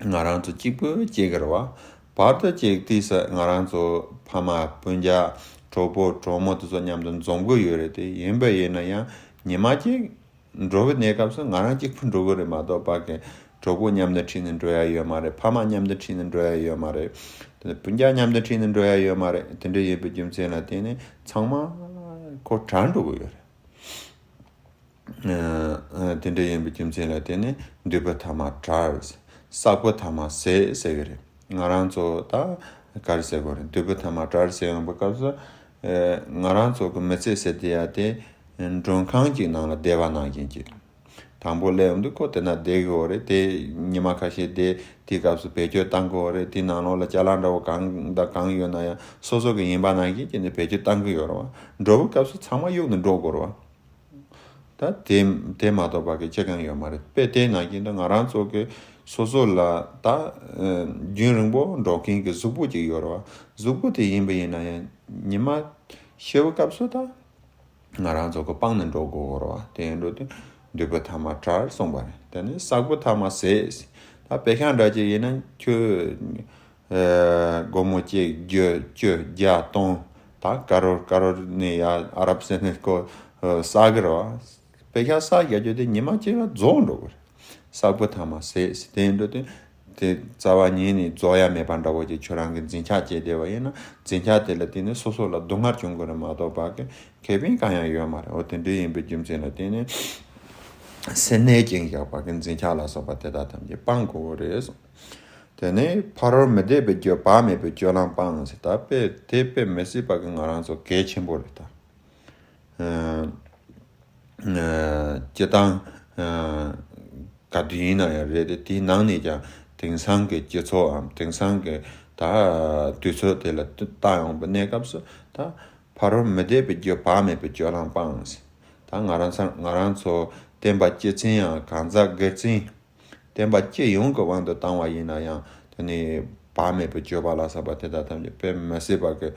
ང་རང་ཚོ་གཅིག་པུ་སྐྱེ་གི་རེད་བ། བར་དུ་གཅིག་དུས་སུ་ང་རང་ཚོ་ཕ་མ་སྤུན་ཀྱག་གྲོགས་པོ་གྲོགས་མོ་དེ་ཚོ་མཉམ་དུ་འཛོམས་གི་ཡོད་རེད། དེ་ཡིན་པ་ཡིན་ན་ཡང་ཉི་མ་གཅིག་འགྲོ་བའི་གནས་སྐབས་སུ་ང་རང་གཅིག་པུ་འགྲོ་གི་རེད་མ་གཏོགས་ཕ་གི་གྲོགས་པོ་མཉམ་དུ་ཁྲིད་ནས་འགྲོ་ཡ་ཡོད་མ་རེད། ཕ་མ་མཉམ་དུ་ཁྲིད་ནས་འགྲོ་ཡ་ཡོད་མ་རེད། དེ་ནས་སྤུན་ཀྱག་མཉམ་དུ་ཁྲིད་ནས་འགྲོ་ཡ་ཡོད་མ་རེད། དེ་འདྲ་ཡིན་པའི་རྒྱུ་མཚན་ལ་བརྟེན་ནས་ཚང་མ་ཁོ་བྲལ་འགྲོ་གི་ཡོད་རེད། ཨ་ཨ་དེ་འདྲ་ཡིན་པའི་རྒྱུ་མཚན་ལ་བརྟེན་ནས་འདོད་པ་ཐ་མ་བྲལ། བསགས་པ་ཐ་མ་ཟད་ཟེར་གི་རེད། ང་རང་ཚོ་ད་ག་རེ་ཟེར་དགོས་རེད། འདོད་པ་ཐ་མ་བྲལ་ཟེར་ཡོང་བའི་སྐབས་སུ་ཨ་ང་རང་ཚོ་གི་མི་ཚེ་ཟེར་དེ་ཡ་དེ་མགྲོན་ཁང་གཅིག་ནང་ལ་བསྡད་པ་ནང་བཞིན་གྱི། དང་པོ་སླེབས་ཡོང་དུས་ཁོ་དེ་ན་བསྡད་ཀྱི་ཡོད་རེད། དེ་ཉི་མ་ཁ་ཤས་བསྡད། དེའི་སྐབས་སུ་བེད་སྤྱོད་བཏང་གི་ཡོད་རེད། དེའི་ནང་ལོགས་ལ་ཅ་ལག་འདྲ་བོ་གང་དང་གང་ཡོད་ན་ཡང་སོ་སོ་གི་ཡིན་པ་ནང་བཞིན་གྱི་ནས་བེད་སྤྱོད་བཏང་གི་ཡོད་རེད་བ། འགྲོ་བའི་སྐབས་སུ་ཚང་མ་གཡུག་ནས་འགྲོ་དགོས་རེད་བ། ད་དེ་དེ་མ་གཏོགས་པ་གི་ཅི་གང་ཡོད་མ་རེད། དཔེ་དེ་ནང་བཞིན་དུ་ང་རང་ཚོ་གི་སོ་སོ་ལ་ད་ཨ་རྒྱུན་རིང་པོ་འགྲོ་མཁན་གྱི་གཟུགས་པོ་ཅིག་ཡོད་རེད་བ། གཟུགས་པོ་དེ་ཡིན་པ་ཡིན་ན་ཡང་ཉི་མ་ཤི་བའི་སྐབས་སུ་ད་ང་རང་ཚོ་གི་སྤངས་ནས་འགྲོ་དགོས་རེད་བ། དེ་ཡིན་འགྲོ་དུས་འདོད་པ་ཐ་མ་བྲལ་གསུངས་པ་རེད། དེ་ནས་བསགས་པ་ཐ་མ་ཟད། ད་དཔེ་ཤ་འདྲ་ཅིག་ཡིན་ན་ཁྱོད་ཨ་སྒོར་མོ་གཅིག་བརྒྱ་བཅུ་བརྒྱ་སྟོང་། ད་ཀ་རོར་ཀ་རོར་ནས་ཡ་ཨ་རབ་ཟེར་ནས་ཁོ་ཨ་བསགས་གི་རེད་བ། དཔེ་ཤ་བསགས་རྒྱ་ཆོ་དེ་ཉི་མ་གཅིག་ལ་རྫོགས་འགྲོ་གི་རེད། བསགས་པ་ཐ་མ་ཟད། དེ་ཡིན་འགྲོ་དུས་དེ་རྩ་བ་ཉིད་ནས་རྫོགས་ཡ་མེད་པ་འདྲ་བོ་ཅིག་ཁྱོད་རང་གི་འཛིན་ཆགས་སྐྱེས་བསྡད་པ་ཡིན་ན་འཛིན་ཆགས་དེ་ལ་བརྟེན་ནས་སོ་སོ་ལ་སྡུག་བསྔལ་བྱུང་གི་རེད་མ་གཏོགས་པ་གི་ཁེ་ཕན་གང་ཡང་ཡོད་མ་རེད། འོ་དེ་འདྲ་ཡིན་པའི་རྒྱུ་མཚན་ལ་བརྟེན་ནས་སེར་སྣས་བཅིངས་བཞག་པ་གི་འཛིན་ཆགས་ལ་སོགས་པ་དེ་དག་ཐམས་ཅད་སྤང་དགོས་རེད་གསུངས། དེ་ནས་ཕ་རོལ་མི་འདེད་པའི་རྒྱུ་བག་མེད་པའི་སྤྱོད་ལམ་སྤང་ཟེར། ད་དཔེ་དེ་དཔེ་མི་སྲིད་པ་གི་ང་རང་ཚོ་གལ་ཆེན་པོ་རེད་ད། ཨ་ཨ་སྤྱིར་བཏང་ཨ་ག་དུས་ཡིན་ན་ཡང་རེད་དེ། དེའི་ནང་ནས་ཀྱང་དེང་སང་གི་སྤྱི་ཚོགས་འམ་དེང་སང་གི་ད་དུས་ཚོད་དེ་ལ་བལྟ་ཡོང་བའི་གནས་སྐབས་སུ་ད་ཕ་རོལ་མི་འདེད་པའི་རྒྱུ་བག་མེད་པའི་སྤྱོད་ལམ་སྤངས་ཟེར། ད་ང་རང་ཚང་ང་རང་ཚོ་བསྟན་པ་སྤྱི་བཙན་ཡང་གང་ཟག་སྒེར་བཙན། བསྟན་པ་སྤྱི་ཡོངས་ཀྱི་དབང་དུ་བཏང་བ་ཡིན་ན་ཡང་དེ་ནི་བག་མེད་པའི་སྤྱོད་པ་ལ་སོགས་པ་དེ་དག་ཐམས་ཅད་དཔེ་མི་སྲིད་པ་གི་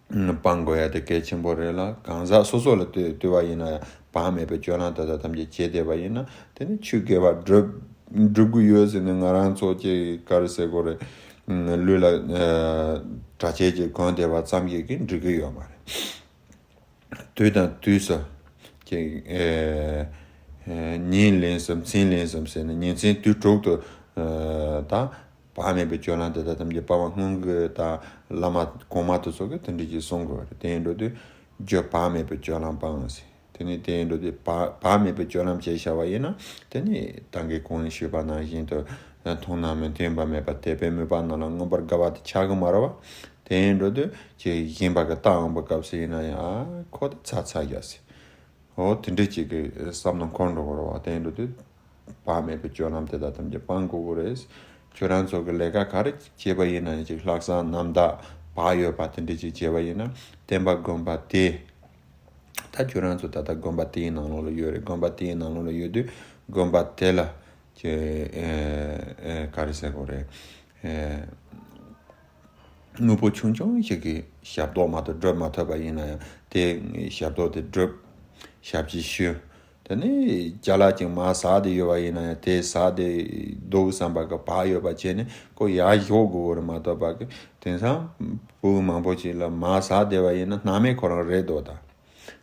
ཨ་སྤང་དགོས་ཡ་དེ་གལ་ཆེན་པོ་རེད་ལ། གང་ཟག་སོ་སོ་ལ་ལྟོས་ལྟོས་པ་ཡིན་ན་ཡང་བག་མེད་པའི་སྤྱོད་ལམ་དེ་དག་ཐམས་ཅད་བྱེད་བསྡད་པ་ཡིན་ན་དེ་ནི་ཆོས་དགེ་བ་སྒྲུབ་སྒྲུབ་དགོས་ཡོད་ཟེར་ནས་ང་རང་ཚོ་ཅིག་ག་རེ་ཟེར་དགོས་རེད། ལུས་ལ་ཨ་གྲྭ་ཆས་ཅིག་གོན་བསྡད་པ་ཙམ་ཞིག་གིས་འགྲིག་གི་ཡོད་མ་རེད། དུས་དང་དུས་སུ་ཅིག་ཨེ་ཨེ་ཉིན་ལན་གསུམ་མཚན་ལན་གསུམ་ཟེར་ནས་ཉིན་མཚན་དུས་དྲུག་ཏུ་ཨེ་ད་བག་མེད་པའི་སྤྱོད་ལམ་དེ་དག་ཐམས་ཅད་པ་ཕ་སྔོན་གྱི་ད་བླ་མ་གོང་མ་དེ་ཚོ་གིས་དེ་འདྲ་ཅིག་གསུང་དགོས་རེད། དེ་ཡིན་འགྲོ་དུས་རྒྱུ་བག་མེད་པའི་སྤྱོད་ལམ་སྤངས་ཟེར། དེ་ནས་དེ་ཡིན་འགྲོ་དུས་བག་བག་མེད་པའི་སྤྱོད་ལམ་བྱས་བཞག་པ་ཡིན་ན་དེ་ནས་ད་གིན་གོང་ནས་ཞུས་པ་ནང་བཞིན་དུ་ མཐོང་ན་མི་མཐུན་པ་མེད་པ་དད་པའི་མོས་པ་རྣམས་ལ་མངོན་པར་དགའ་བ་དེ་ཆགས་ཀྱི་མ་རེད་བ། དེ་ཡིན་འགྲོ་དུས་ཀྱི་གཞན་པ་གི་རྟགས་འོང་བའི་སྐབས་སུ་ཡིན་ན་ཡང་ཨ་ཁོ་དེ་ཚ་ཚ་རྒྱག་སྲིད། འོ་དེ་འདྲ་ཅིག་གི་བསམ་བློ་འཁོར་འགྲོ་གི་རེད་བ། དེ་ཡིན་འགྲོ་དུས་བག་མེད་པའི་སྤྱོད་ལམ་དེ་དག་ཐམས་ཅད་སྤང་དགོས་ཀྱི་རེད། ཁྱོད་རང་ཚོ་གི་ལས་ཀ་ག་རེ་བྱེད་པ་ཡིན་ན་ཡང་ཅིག་ལྷག་བསམ་རྣམ་དག་བག་ཡོད་པ་དེ་འདྲ་ཅིག་བྱེད་པ་ཡིན་ན་བསྟན་པ་དགོན་པ་དེ། ད་ཁྱོད་རང་ཚོ་ད་ལྟ་དགོན་པ་དེའི་ནང་ལོགས་ལ་ཡོད་རེད། དགོན་པ་དེའི་ནང་ལོགས་ལ་ཡོད་དུས་དགོན་པ་དེ་ལ་ཀྱི་ཨེ་ཨེ་ག་རེ་ཟེར་དགོས་རེད། ཨེ་དངོས་པོ་ཆུང་ཆུང་ཞིག་གི་ཞབས་ཏོག་མ་གཏོགས་སྒྲུབ་མ་ཐུབ་པ་ཡིན་ན་ཡང་དེ་ཞབས་ཏོག་དེ་སྒྲུབ། ཞབས་ཕྱི་ཞུ། དེ་ནས་ཅ་ལག་ཅིག་མར་ཟག་བསྡད་ཡོད་པ་ཡིན་ན་ཡང་དེ་ཟག་བསྡད་འདུག་བསམ་པ་གི་བག་ཡོད་པ་བྱས་ནས་ཁོ་ཡར་གཞོག་དགོས་རེད་མ་གཏོགས་པ་གི་དེང་སང་ཕྲུ་གུ་མང་པོ་ཅིག་ལ་མར་ཟག་བསྡད་པ་ཡིན་ན་སྣང་མེད་ཁོ་རང་རེད་འདུག་ད།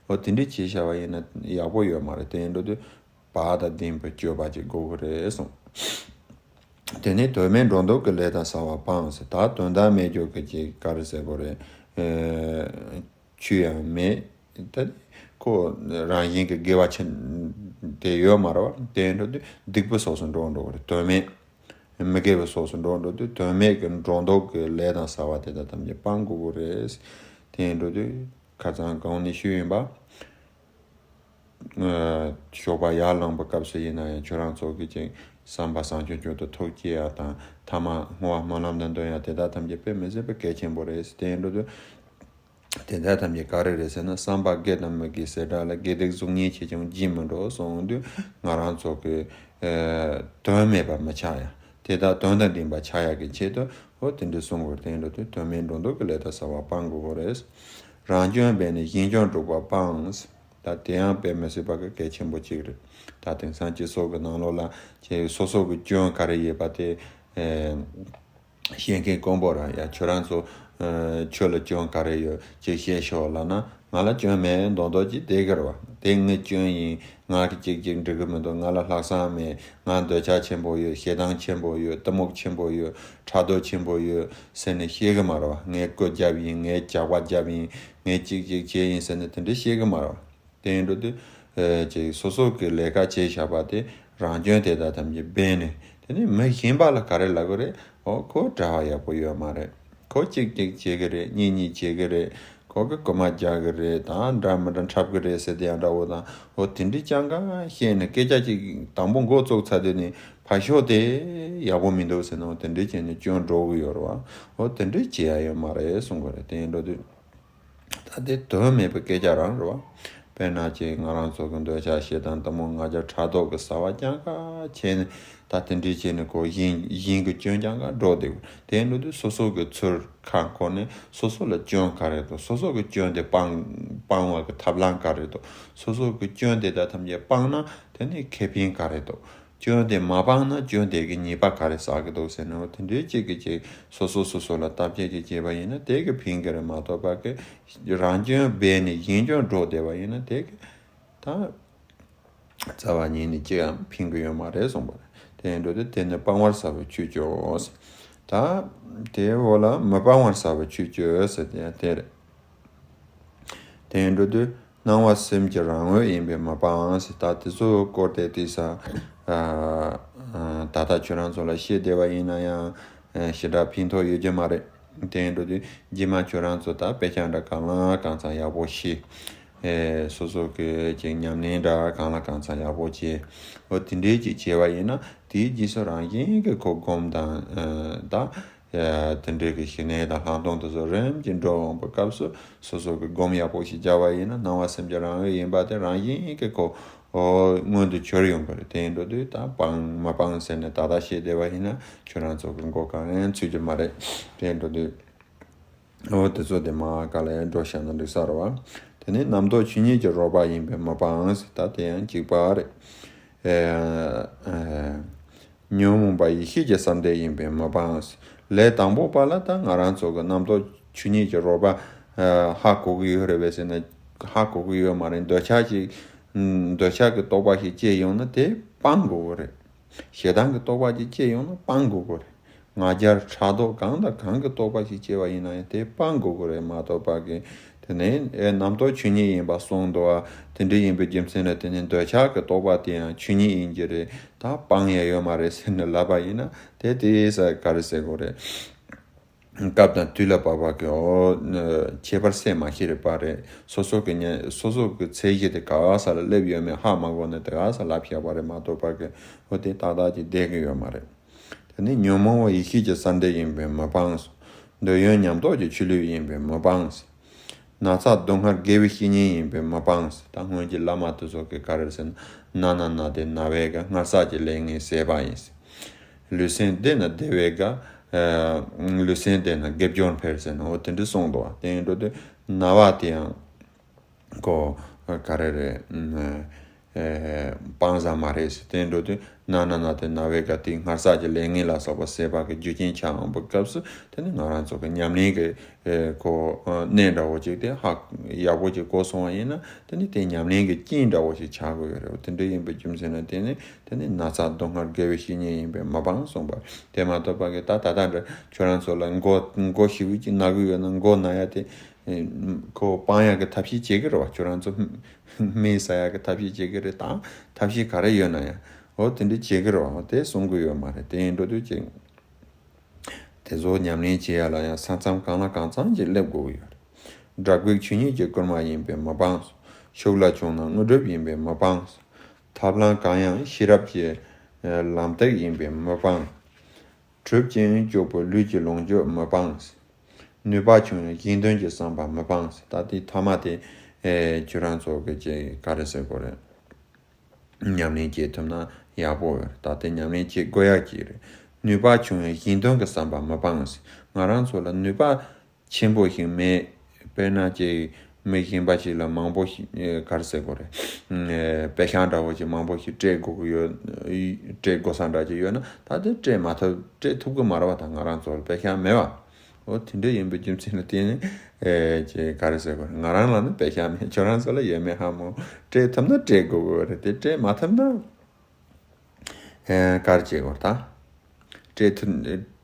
འོ་དེ་འདྲ་བྱས་བཞག་པ་ཡིན་ན་ཡག་པོ་ཡོད་མ་རེད། དེ་ཡིན་འགྲོ་དུས་བག་དང་ལྡན་པའི་སྤྱོད་པ་ཅིག་དགོས་ཀྱི་རེད་གསུངས། དེ་ནས་དོན་མེད་སྒྲོ་འདོགས་ཀྱི་ལས་དང་བྱ་བ་སྤངས་ཟེར། ད་དོན་དག་མེད་རྒྱུ་གི་ཅིག་ག་རེ་ཟེར་དགོས་རེད། ཨེ་ཆོས་ཡང་མེད། ད་ཁོ་རང་བཞིན་གྱི་དགེ་བ་ཆེན་དེ་ཡོད་མ་རེད་བ། དེ་ཡིན་འགྲོ་དུས་སྡིག་པའི་ཕྱོགས་སུ་འགྲོ་འགྲོ་གི་རེད། དོན་མེད་མི་དགེ་བའི་ཕྱོགས་སུ་འགྲོ་འགྲོ་དུས་དོན་མེད་ཀྱི་སྒྲོ་འདོགས་ཀྱི་ལས་དང་བྱ་བ་དེ་དག་ཐམས་ཅད་སྤང་དགོས་ཀྱི་རེད། དེ་ཡིན་འགྲོ་དུས་ཁ་སང་གོང་ནས་ཞུས་ཡིན་པ། ཞོགས་པ་ཡར་ལངས་པའི་སྐབས་སུ་ཡིན་ན་ཡང་ཁྱོད་རང་ཚོ་གི་ཅིག་བསམ་པ་བཟང་སྐྱོང་སྐྱོང་དུ་ཐུགས་བསྐྱེད་ཡ་དང་ཐ་མ་བསྔོ་བ་སྨོན་ལམ་དང་འདོན་ཡ་དེ་དག་ཐམས་ཅད་དཔེ་མི་སྲིད་པའི་གལ་ཆེན་པོ་རེད། དེ་ཡིན་འགྲོ་དུས་དེ་དག་ཐམས་ཅད་ག་རེ་རེད་ཟེར་ན་བསམ་པ་དགེ་དང་མི་དགེའི་ཟད་འགྲམ་ལ་དགེ་སྡིག་གཟུགས་བརྙན་ཆེ་ཆུང་བགྱིས་མི་འགྲོ་གསུངས་དུས་ང་རང་ཚོ་གི་དོན་མེད་པ་མི་ཆགས་ཡ། དེ་དག་དོན་དང་ལྡན་པ་ཆགས་ཡ་གི་ཆེད་དུ་འོ་དེ་འདྲ་གསུང་དགོས། དེ་ཡིན་འགྲོ་དུས་དོན་མེད་སྒྲོ་འདོགས་ཀྱི་ལས་དང་བྱ་བ་སྤང་དགོས་ཀྱི་རེད། རང་སྐྱོན་སྦས་ནས་གཞན་སྐྱོན་སྒྲོག་པ་སྤངས། ད་དེ་ཡང་དཔེ་མི་སྲིད་པ་གི་གལ་ཆེན་པོ་གཅིག་རེད། ད་དེང་སང་སྤྱི་ཚོགས་ཀྱི་ནང་ལོགས་ལ་ཁྱེད་སོ་སོ་གི་སྐྱོན་ག་རེ་ཡོད་པ་དེ་ཨེ་བཤད་མཁན་དཀོན་པོ་རེད་ཡ། ཁྱོད་རང་ཚོ་ཨེ་ཁྱོད་ལ་སྐྱོན་ག་རེ་ཡོད་ཅེས་བཤད་ཤོག་ལབ་ན་ང་ལ་སྐྱོན་མེད་མདོག་མདོག་ཅིག་བསྡད་ཀྱི་རེད་བ། དེ་ངའི་སྐྱོན་ཡིན། ང་གི་གཅིག་གཅིག་འགྲིག་གི་མི་འདུག་ང་ལ་ལྷག་བསམ་མེད། ང་འདོད་ཆགས་ཆེན་པོ་ཡོད། ཞེ་སྡང་ཆེན་པོ་ཡོད། གཏི་མུག་ཆེན་པོ་ཡོད། ཕྲག་དོག་ཆེན་པོ་ཡོད་ཟེར་ནས་བཤད་གི་མ་རེད་བ། ངས་སྐུ་རྒྱབ་ཡིན། ངས་ཇག་པ་རྒྱབ་ཡིན། ངས་གཅིག་གཅིག་བྱས་ཡིན་ཟེར་ནས་དེ་འདྲ་བཤད་གི་མ་རེད་བ། དེ་ཡིན་འགྲོ་དུས་ཨེ་ཅིག་སོ་སོ་གི་ལས་ཀ་བྱས་བཞག་པ་དེ་རང་སྐྱོན་དེ་དག་ཐམས་ཅད་སྦས་ནས་དེ་ནས་མི་གཞན་པ་ལ་ག་རེ་ལབ་གི་རེད། འོ་ཁོ་གྲྭ་བ་ཡག་པོ་ཡོད་མ་རེད། ཁོ་གཅིག་གཅིག་བྱེད་གི་རེད། གཉིས་གཉིས་བྱེད་གི་རེད། ཁོ་གི་རྐུ་མ་རྒྱག་གི་རེད། དང་འདྲ་མི་འདྲ་འཁྲབ་གི་རེད་ཟེར་དེ་ཡང་འདྲ་བོ་དང་འོ་དེ་འདྲའི་སྤྱང་ཀ་བཤད་ནས་སྐད་ཆ་གཅིག་དང་པོ་འགོ་བཙུགས་ཚར་དུས་ནས་ཕར་ཞོག་དེ་ཡག་པོ་མི་འདུག་ཟེར་ནས་འོ་དེ་འདྲའི་བྱས་ནས་སྐྱོན་འགྲོ་གི་ཡོད་རེད་བ། འོ་དེ་འདྲའི་བྱེད་ཡ་ཡོད་མ་རེད་གསུང་གི་རེད། དེ་ཡིན་འགྲོ་དུས། ད་དེ་དོན་མེད་པའི་སྐད་ཆ་རང་རེད་བ། དཔེར་ན་ཅིག་ང་རང་ཚོ་གི་འདོད་ཆགས་ཞེ་སྡང་གཏི་མུག་ང་རྒྱལ་ཕྲག་དོག་གི་བྱ་བ་རྐྱང་ཀ་བྱས་ནས་ད་དེ་འདྲའི་བྱས་ནས་ཁོ་གཞན་གཞན་གྱི་སྐྱོན་རྐྱང་ཀ་སྒྲོག་བསྡད་དགོས། དེ་འགྲོ་དུས་སོ་སོ་གི་ཚུར་ཁ་འཁོར་ནས་སོ་སོ་ལ་སྐྱོན་ག་རེ་འདུག་སོ་སོ་གི་སྐྱོན་དེ་སྤང་སྤང་བ་གི་ཐབས་ལམ་ག་རེ་འདུག་སོ་སོ་གི་སྐྱོན་དེ་དག་ཐམས་ཅད་སྤངས་ན་དེ་ནི་ཁེ་ཕན་ག་རེ་འདུག་སྐྱོན་དེ་མ་སྤངས་ན་སྐྱོན་དེ་གི་ཉེས་པ་ག་རེ་བསགས་ཀྱི་འདུག་ཟེར་ན་འོ་དེ་འདྲའི་གཅིག་གི་གཅིག་སོ་སོ་སོ་སོ་ལ་བརྟག་དཔྱད་ཅིག་བྱས་པ་ཡིན་ན་དེ་གི་ཕན་གི་རེད་མ་གཏོགས་པ་གི་རང་སྐྱོན་སྦས་ནས་གཞན་སྐྱོན་སྒྲོག་བསྡད་པ་ཡིན་ན་དེ་གི་ད་རྩ་བ་ཉིད་ནས་ཅི་ཡང་ཕན་གི་ཡོད་མ་རེད་གསུངས་པ་རེད། དེ་ཡིན་འགྲོ་དུས་དེ་ནི་སྤང་བར་བྱ་བའི་ཆོས་སྤྱོད། ད་དེའི་འོག་ལ་མི་སྤང་བར་བྱ་བའི་ཆོས་སྤྱོད་ཟེར་དེ་ཡང་དེ་རེད། དེ་ཡིན་འགྲོ་དུས་སྣང་བ་སེམས་ཀྱི་རང་ངོས་ཡིན་པས་མི་སྤང་ཟེར། ད་དེ་ཚོའི་སྐོར་དེ་དེ་ས་ད་ལྟ་ཁྱོད་རང་ཚོ་ལ་བཤད་བསྡད་པ་ཡིན་ན་ཡང་ཞེ་དྲག་ཕན་ཐོགས་ཡོད་ཀྱི་མ་རེད། དེ་ཡིན་འགྲོ་དུས་རྗེས་མ་ཁྱོད་རང་ཚོ་ད་དཔེ་ཆ་འདྲ་གང་ལ་གང་འཚམ་ཡག་པོ་ཤེས། སོ་སོ་གི་ཅིག་ཉམས་ལེན་འདྲ་གང་ལ་གང་འཚམ་ཡག་པོ་བྱས། འོ་དེ་འདྲའི་ཅིག་བྱས་པ་ཡིན་ན་དེའི་རྗེས་སུ་རང་བཞིན་གྱི་ཁོ་སྒོམ་དང་ད། དེ་འདྲའི་གི་ཞི་གནས་དང་ལྷག་མཐོང་དེ་ཚོ་རིམ་གྱིས་འགྲོ་འོང་པའི་སྐབས་སུ་སོ་སོ་གི་སྒོམ་ཡག་པོ་ཞིག་རྒྱག་པ་ཡིན་ན་སྣང་བ་སེམས་ཀྱི་རང་འོད་ཡིན་པ་དེ་རང་བཞིན་གྱི་ཁོ་མངོན་དུ་གྱུར་ཡོང་གི་རེད། དེ་ཡིན་འགྲོ་དུས་ད་སྤང་མ་སྤང་ཟེར་ནས་ད་ལྟ་བཤད་བསྡད་པ་ཡིན་ན་ཁྱོད་རང་ཚོ་གི་མགོ་གང་ཡང་ཚོད་ཀྱི་མ་རེད། དེ་ཡིན་འགྲོ་དུས་འོ་དེ་ཚོ་དེ་མ་ག་ལ་ཡང་འགྲོ་བཤད་ན་འགྲིག་ས་རེད་བ། དེ་ནས་རྣམ་རྟོག་ཆོས་ཉིད་ཀྱི་རོལ་པ་ཡིན་པས་མི་སྤང་ཟེར། ད་དེ་ཡང་གཅིག་པ་རེད། ཨེ་ཨེ། ཉོན་མོངས་པ་ཡེ་ཤེས་ཀྱི་བསམ་གཏན་ཡིན་པས་མི་སྤང་། ལས་དང་པོ་པ་ལ་ད་ང་རང་ཚོ་གི་རྣམ་རྟོག་ཆོས་ཉིད་ཀྱི་རོལ་པ་ཧ་གོ་གི་ཡོད་རེད་པས་ཟེར་ན་ཧ་གོ་གི་ཡོད་མ་རེད། འདོད་ཆགས་ཀྱི་འདོད་ཆགས་ཀྱི་རྟོག་པ་ཞིག་སྐྱེས་ཡོང་ན་དེ་སྤང་དགོས་ཀྱི་རེད། ཞེ་སྡང་གི་རྟོག་པ་ཅིག་སྐྱེས་ཡོང་ན་སྤང་དགོས་ཀྱི་རེད། ང་རྒྱལ་ཕྲག་དོག་གང་དང་གང་གི་རྟོག་པ་ཞིག་སྐྱེས་པ་ཡིན་ན་ཡང་དེ་སྤང་དགོས་ཀྱི་རེད་མ་གཏོགས་པ་གི་ དེ་ནས་ཨེ་རྣམ་རྟོག་ཆོས་ཉིད་ཡིན་པ་གསུངས་འདུག་བ། དེ་འདྲ་ཡིན་པའི་རྒྱུ་མཚན་ལ་བརྟེན་ནས་འདོད་ཆགས་ཀྱི་རྟོག་པ་དེ་ཡང་ཆོས་ཉིད་ཡིན་གྱི་རེད། ད་སྤང་ཡ་ཡོད་མ་རེད་ཟེར་ནས་ལབ་པ་ཡིན་ན་དེ་དེའི་ས་ག་རེ་ཟེར་དགོས་རེད། སྐབས་དང་དུས་ལ་བབ་པ་གི་འོ་ཁྱད་པར་སེལ་མ་ཤེས་རེད་པ་རེད། སོ་སོ་གི་ཉ་སོ་སོ་གི་ཚད་གཞི་དེ་ག་ས་ལ་སླེབས་ཡོད་མེད་ཧ་མ་གོ་ནས་དེ་ག་ས་ལབ་བཞག་པ་རེད་མ་གཏོགས་པ་གི་འོ་དེ་ཏག་ཏག་ཅིག་བསྡད་གི་ཡོད་མ་རེད། དེ་ནི་ཉོན་མོངས་པ་ཡེ་ཤེས་ཀྱི་ས་འདྲེ་ཡིན་པས་མི་སྤང་། འདོད་ཡོན་ཉམས་རྟོགས་ཀྱི་ཆུ་ལུད་ཡིན་པས་མི་སྤང་། ན་ཚ་སྡུག་བསྔལ་དགེ་བའི་བཤེས་གཉེན་ཡིན་པས་མི་སྤང་། ད་སྔོན་གྱི་བླ་མ་དེ་ཚོ་གི་ག་རེ་ཟེར་ན་ན་ན་ན་སྟེ་ན་བས་དགའ། སྔར་བསགས་ཀྱི་ལས་ངན་ཟད་པ་ཡིན། ལུས་སེམས་བདེ་ན་བདེ་བས་དགའ། ལུས་སེམས་བདེ་ན་དགེ་སྦྱོར་འཕེལ་ཟེར་ན་འོ་དེ་འདྲ་གསུངས་འདུག་བ། དེ་ཡིན་འགྲོ་དུས་ན་བ་དེ་ཡང་ཁོ་ག་རེ་རེད། སྤང་བཟང་མ་རེད་ཟེར། དེ་འགྲོ་དུས་ན་ན་ན་དེ་ན་བའི་ག་དེ་སྔར་བསགས་ཀྱི་ལས་ངན་ལ་སོགས་པ་ཟད་པ་གི་རྒྱུ་རྐྱེན་ཆགས་འོང་བའི་སྐབས་སུ་དེ་ནི་ང་རང་ཚོ་གི་ཉམས་ལེན་གྱི་ཁོ་གནད་འདྲ་བོ་ཅིག་དེ་ཧ་ཡག་པོ་ཅིག་གོ་སོང་བ་ཡིན་ན་དེ་ནི་དེ་ཉམས་ལེན་གྱི་རྐྱེན་འདྲ་བོ་ཞིག་ཆགས་དགོས་ཡོད་རེད། དེ་འདྲ་ཡིན་པའི་རྒྱུ་མཚན་ལ་བརྟེན་ནས་དེ་ནི་ན་ཚ་སྡུག་བསྔལ་དགེ་བའི་བཤེས་གཉེན་ཡིན་པས་མ་སྤང་གསུངས་པ་དེ་མ་གཏོགས་པ་གི་ད་ད་ལྟ་འདྲ་ཁྱོད་རང་ཚོ་ལ་མགོ་མགོ་ཞིག་གི་ན་གི་ཡོད་ན་མགོ་ན་ཡ་དེ། ཁོ་སྤང་ཡག་གི་ཐབས་ཤེས་བྱེད་ཀྱི་རེད་བ། ཁྱོད་རང་ཚོ་སྨན་ཟ་ཡག་གི་ཐབས་ཤེས་བྱེད་ཀྱི་རེད། ད་ཐབས་ཤེས་ག་རེ་ཡོད་ན་ཡང་འོ་དེ་འདྲ་བྱེད་ཀྱི་རེད་བ། དེ་གསུང་གི་ཡོད་མ་རེད། དེ་ཡིན་འགྲོ་དུས་ཅིག་དེ་ཚོ་ཉམས་ལེན་བྱེད་ཡག་ལ་ཡང་ས་མཚམས་གང་ལ་གང་འཚམ་ཅིག་སླེབས་དགོས་ཀྱི་ཡོད་རེད། དགྲ་བགེགས་ཆོས་ཉིད་ཀྱི་བསྐུལ་མ་ཡིན་པས་མི་སྤང་། ཤུགས་ལ་བྱུང་ན་དངོས་གྲུབ་ཡིན་པས་མི་སྤང་། ཐབས་ལམ་གང་ཡང་ཤེས་རབ་ཀྱི་ལམ་སྟེགས་ཡིན་པས་མི་སྤང་། གྲུབ་ཅིང་སྐྱོབ་པའི་ལུས་ཀྱི་ལོངས་སྤྱོད་མི་སྤང་། ནུས་པ་ཆུང་ཡང་གཞན་དོན་གྱི་བསམ་པ་མི་སྤང་ཟེར། ད་དེ་ཐ་མ་དེ་ཨེ་ཁྱོད་རང་ཚོ་གི་ཅིག་ག་རེ་ཟེར་དགོས་རེད། ཉམས་ལེན་བྱེད་ཐུབ་ན་ཡག་པོ་ཡོད་རེད། ད་དེ་ཉམས་ལེན་བྱེད་དགོས་ཡག་ཅིག་རེད། ནུས་པ་ཆུང་ཡང་གཞན་དོན་གྱི་བསམ་པ་མི་སྤང་ཟེར། ང་རང་ཚོ་ལ་ནུས་པ་ཆེན་པོ་ཞིག་མེད། དཔེར་ན་ཅིག་མི་གཞན་པ་ཞིག་ལ་མང་པོ་ཞིག་ཨེ་ག་རེ་ཟེར་དགོས་རེད། ཨེ་པེ་ཤག་འདྲ་བོ་ཅིག་མང་པོ་ཞིག་སྤྲད་དགོས་ཀྱི་ཡོད། སྤྲད་དགོས་ས་འདྲ་ཅིག་ཡོད་ན་ད་དེ་སྤྲད་མ་ཐུབ་སྤྲད་ཐུབ་ཀྱི་མ་རེད་བ། ད་ང་རང་ཚོ་ལ་པེ་ཤག་མེད་བ། འོ་དེ་འདྲ་ཡིན་པའི་རྒྱུ་མཚན་ལ་བརྟེན་ནས་ཨེ་ཅེ་ག་རེ་ཟེར་དགོས་རེད། ང་རང་ལ་ནི་པེ་ཤག་མེད། ཁྱོད་རང་ཚོ་ལ་ཡོད་མེད་ཧ་མོ། སྤྲད་ཐུབ་ན་སྤྲད་དགོས་དགོས་རེད་དེ། སྤྲད་མ་ཐུབ་ན་ཨེ་ག་རེ་བྱེད་དགོས་རེད་ད། སྤྲད་ཐུབ་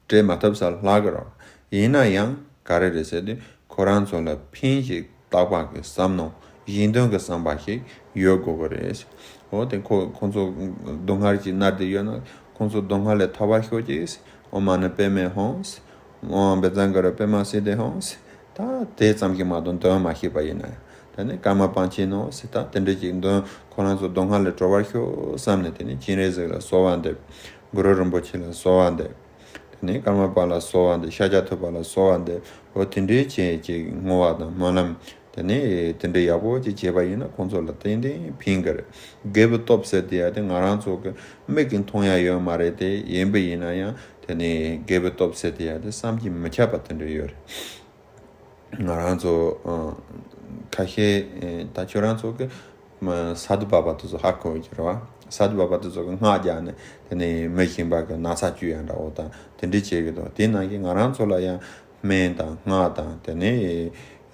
སྤྲད་མ་ཐུབ་ས་ལྷག་གི་རེད། ཡིན་ན་ཡང་ག་རེ་རེད་ཟེར་དུས་ཁོ་རང་ཚོ་ལ་ཕན་ཞིག་བཏགས་པ་གི་བསམ་མནོ་གཞན་དོན་གྱི་བསམ་པ་ཞིག་ཡོད་དགོས་ཀྱི་རེད། འོ་དེ་ཁོ་ཁོང་ཚོ་སྡུག་བསྔལ་གྱིས་མནར་ཏེ་ཡོད་ན་ཁོང་ཚོ་སྡུག་བསྔལ་ལས་ཐར་བ་ཤོག་ཅིག། ཨོཾ་མ་ཎི་པདྨེ་ཧཱུྃ། ཨོཾ་བཛྲ་གུ་རུ་པདྨ་སིདྡྷི་ཧཱུྃ། ད་དེ་ཙམ་གྱིས་མ་གཏོགས་འདོན་མ་ཤེས་པ་ཡིན་ན་ཡང་ད་ནི་ཀརྨ་པཎ་ཆེན་ནོ་ཟེར། ད་དེ་འདྲ་ཅིག་འདོན། ཁོ་རང་ཚོ་སྡུག་བསྔལ་ལས་གྲོལ་བར་ཤོག་བསམ་ནས་དེ་ནི་སྤྱན་རས་གཟིགས་ལ་གསོལ་བ་འདེབས། གུ་རུ་རིན་པོ་ཆེ་ལ་གསོལ་བ་འདེབས། དེ་ནས་ཀརྨ་པ་ལ་གསོལ་བ་འདེབས། ཤཱཀྱ་ཐུབ་པ་ལ་གསོལ་བ་འདེབས། འོ་དེ་འདྲའི་བྱས་ཅིག་བསྔོ་བ་དང་སྨོན་ལམ་དེ་ནས་དེ་འདྲའི་ཡག་པོ་ཅིག་བྱས་པ་ཡིན་ན་ཁོང་ཚོ་ལ་ཏན་ཏན་ཕན་གི་རེད། རྒྱལ་པོའི་སྟོབས་ཟེར་དེ་ཡ་དེ་ང་རང་ཚོ་གི་མིག་གིས་མཐོང་ཡ་ཡོད་མ་རེད་དེ། ཡིན་པ་ཡིན་ན་ཡང་དེ་ནས་རྒྱལ་པོའི་སྟོབས་ཟེར་དེ་ཡ་དེ་བསམ་གྱིས་མི་ཁྱབ་པ་དེ་འདྲ་ཡོད་རེད། ང་རང་ཚོ་ཨ་ཁ་ཤས་ཨེ་ད་ཁྱོད་རང་ཚོ་གི་མ་སཱ་དྷུ་བྷ་བ་དེ་ཚོ་ཧ་གོ་གི་རེད་བ། སཱ་དྷུ་བྷ་བ་དེ་ཚོ་གི་སྔགས་རྒྱག་ནས་དེ་ནས་མི་གཞན་པ་གི་ན་ཚ་བཅོས་ཡ་འདྲ་བོ་དང་དེ་འདྲ་བྱེད་གི་འདུག། དེ་ནང་བཞིན་ང་རང་ཚོ་ལ་ཡང་སྨན་དང་སྔགས་དང་དེ་ནས་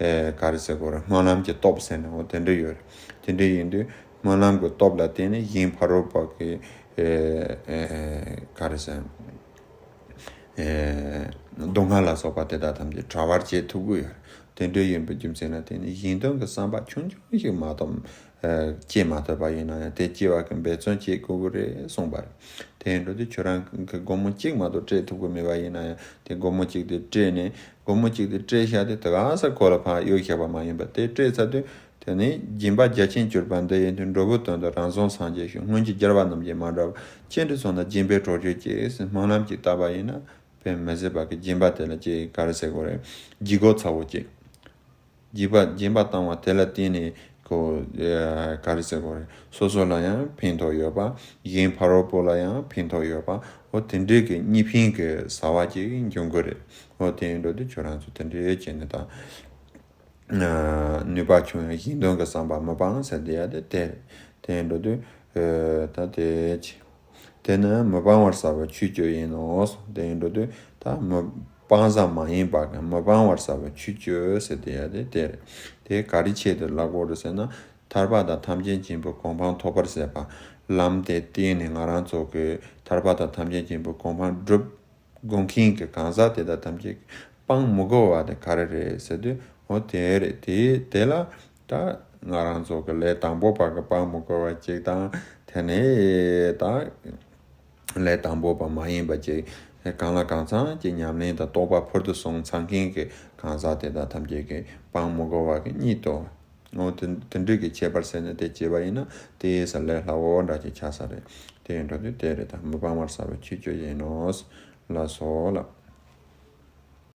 ཨེ་ག་རེ་ཟེར་དགོས་རེད། སྨོན་ལམ་གྱི་སྟོབས་ཟེར་ནས་འོ་དེ་འདྲ་ཡོད་རེད། དེ་འདྲ་ཡིན་དུས་སྨོན་ལམ་གྱི་སྟོབས་ལ་བརྟེན་ནས་གཞན་ཕ་རོལ་པོ་གི་ཨེ་ཨེ་ག་རེ་ཟེར། ཨེ་སྡུག་བསྔལ་ལ་སོགས་པ་དེ་དག་ཐམས་ཅད་བྲལ་བར་བྱེད་ཐུབ་ཀྱི་ཡོད་རེད། དེ་འདྲ་ཡིན་པའི་རྒྱུ་མཚན་ལ་བརྟེན་ནས་གཞན་དོན་གྱི་བསམ་པ་ཆུང་ཆུང་ཞིག་མ་གཏོགས་ཨེ་སྐྱེ་མ་ཐུབ་པ་ཡིན་ན་ཡང་དེ་སྐྱེ་བ་གི་འབད་བརྩོན་བྱེད་དགོས་ཀྱི་རེད་གསུངས་པ་རེད། དེ་ཡིན་འགྲོ་དུས་ཁྱོད་རང་གི་སྒོར་མོ་གཅིག་མ་གཏོགས་སྤྲད་ཐུབ་ཀྱི་མེད་པ་ཡིན་ན་ཡང་དེ་སྒོར་མོ་གཅིག་དེ་སྤྲད་ནས་སྒོར་མོ་གཅིག་དེ་སྤྲད་བཞག་དེ་དེ་ག་ས་ཁོ་ལ་ཕར་གཡུག་བཞག་པ་མ་ཡིན་པ་དེ་སྤྲད་ཚར་དུས། དེ་ནས་སྦྱིན་པ་རྒྱ་ཆེན་གྱུར་པ་འདི་ཡིན་དུས་འགྲོ་བའི་དོན་དུ་རང་བཟང་སངས་རྒྱས་ཤིང་། སྔོན་གྱི་རྒྱལ་བ་རྣམས་ཀྱིས་མ་འདྲ་བར་ཅི་འདྲ་བྱུང་ན་སྦྱིན་པས་གྲོགས་བྱོས་ཀྱིས་ཟེར་སྨོན་ལམ་གྱིས་བཏབ་པ་ཡིན་ན་དཔེ་མི་སྲིད་པ་གི་སྦྱིན་པ་དེ་ལ་ཅིག་ག་རེ་ཟེར་དགོས་རེད། ལྗིད་ཁོག་ཚ་བོ་ཅིག་སྦྱིན་པ་སྦྱིན་པ་བཏང་བ་དེ་ལ་བརྟེན་ནས་ཁོ་ག་རེ་ཟེར་དགོས་རེད། སོ་སོ་ལ་ཡང་ཕན་ཐོགས་ཡོད་པ། གཞན་ཕ་རོལ་པོ་ལ་ཡང་ཕན་ཐོགས་ཡོད་པ། འོ་དེ་འདྲའི་གི་གཉིས་ཕན་གི་བྱ་བ་ཅིག་འབྱུང་གི་རེད། འོ་དེ་ཡིན་འགྲོ་དུས་ཁྱོད་རང་ཚོ་དེ་འདྲའི་བྱས་ནས་ད། ནུས་པ་ཆུང་ཡང་གཞན་དོན་གྱི་བསམ་པ་མི་སྤང་ཟེར་དེ་ཡ་དེ་དེ་དེ་འགྲོ་དུས་ད་དེ་ཅི། དེ་ནི་མི་སྤང་བར་བྱ་བའི་ཆོས་སྤྱོད་ཡིན་ནོ། དེ་འགྲོ་དུས་ད་མི་སྤང་བྱ་མ་ཡིན་པ་གི་མི་སྤང་བར་བྱ་བའི་ཆོས་སྤྱོད་ཟེར་དེ་ཡ་དེ་དེ་རེད། དེ་ག་རེ་ཆེད་དུ་ལབ་དགོས་རེད་ཟེར་ན། ཐར་པ་དང་ཐམས་ཅད་མཁྱེན་པའི་གོ་འཕང་ཐོབ་པར་བྱེད་པ། ལམ་དེ་བསྟན་ནས་ང་རང་ཚོ་གི་ཐར་པ་དང་ཐམས་ཅད་མཁྱེན་པའི་གོ་འཕང་སྒྲུབ། དགོས་མཁན་གྱི་གང་ཟག་དེ་དག་ཐམས་ཅད་ སྤང་མི་དགོས་པ་དེ་ག་རེ་རེད་ཟེར་དུས། འོ་དེ་རེད། དེ་དེ་ལ་ད་ང་རང་ཚོ་གི་ལས་དང་པོ་པ་གི་སྤང་མི་དགོས་པ་གཅིག་དང་། དེ་ནས་ད་ལས་དང་པོ་པ་མ་ཡིན་པ་ཅིག་གང་ལ་གང་འཚམ་གྱི་ཉམས་ལེན་དང་རྟོགས་པ་ཕུལ་དུ་སོང་ཚར་མཁན་གྱི་གང་ཟག་དེ་དག་ཐམས་ཅད་ཀྱིས་སྤང་མི་དགོས་པ་གི་གཉིས་དོ། འོ་དེ་དེ་འདྲ་གི་ཁྱད་པར་ཟེར་ནས་དེ་བྱས་པ་ཡིན་ན་དེ་ས་ལས་སླ་བོ་འདྲ་ཅིག་ཆགས་ས་རེད། དེ་ཡིན་འགྲོ་དུས་དེ་རེད། ད་མི་སྤང་བར་བྱ་བའི་ཆོས་སྤྱོད་ཡིན་ནོ། ལགས་སོ་ལགས།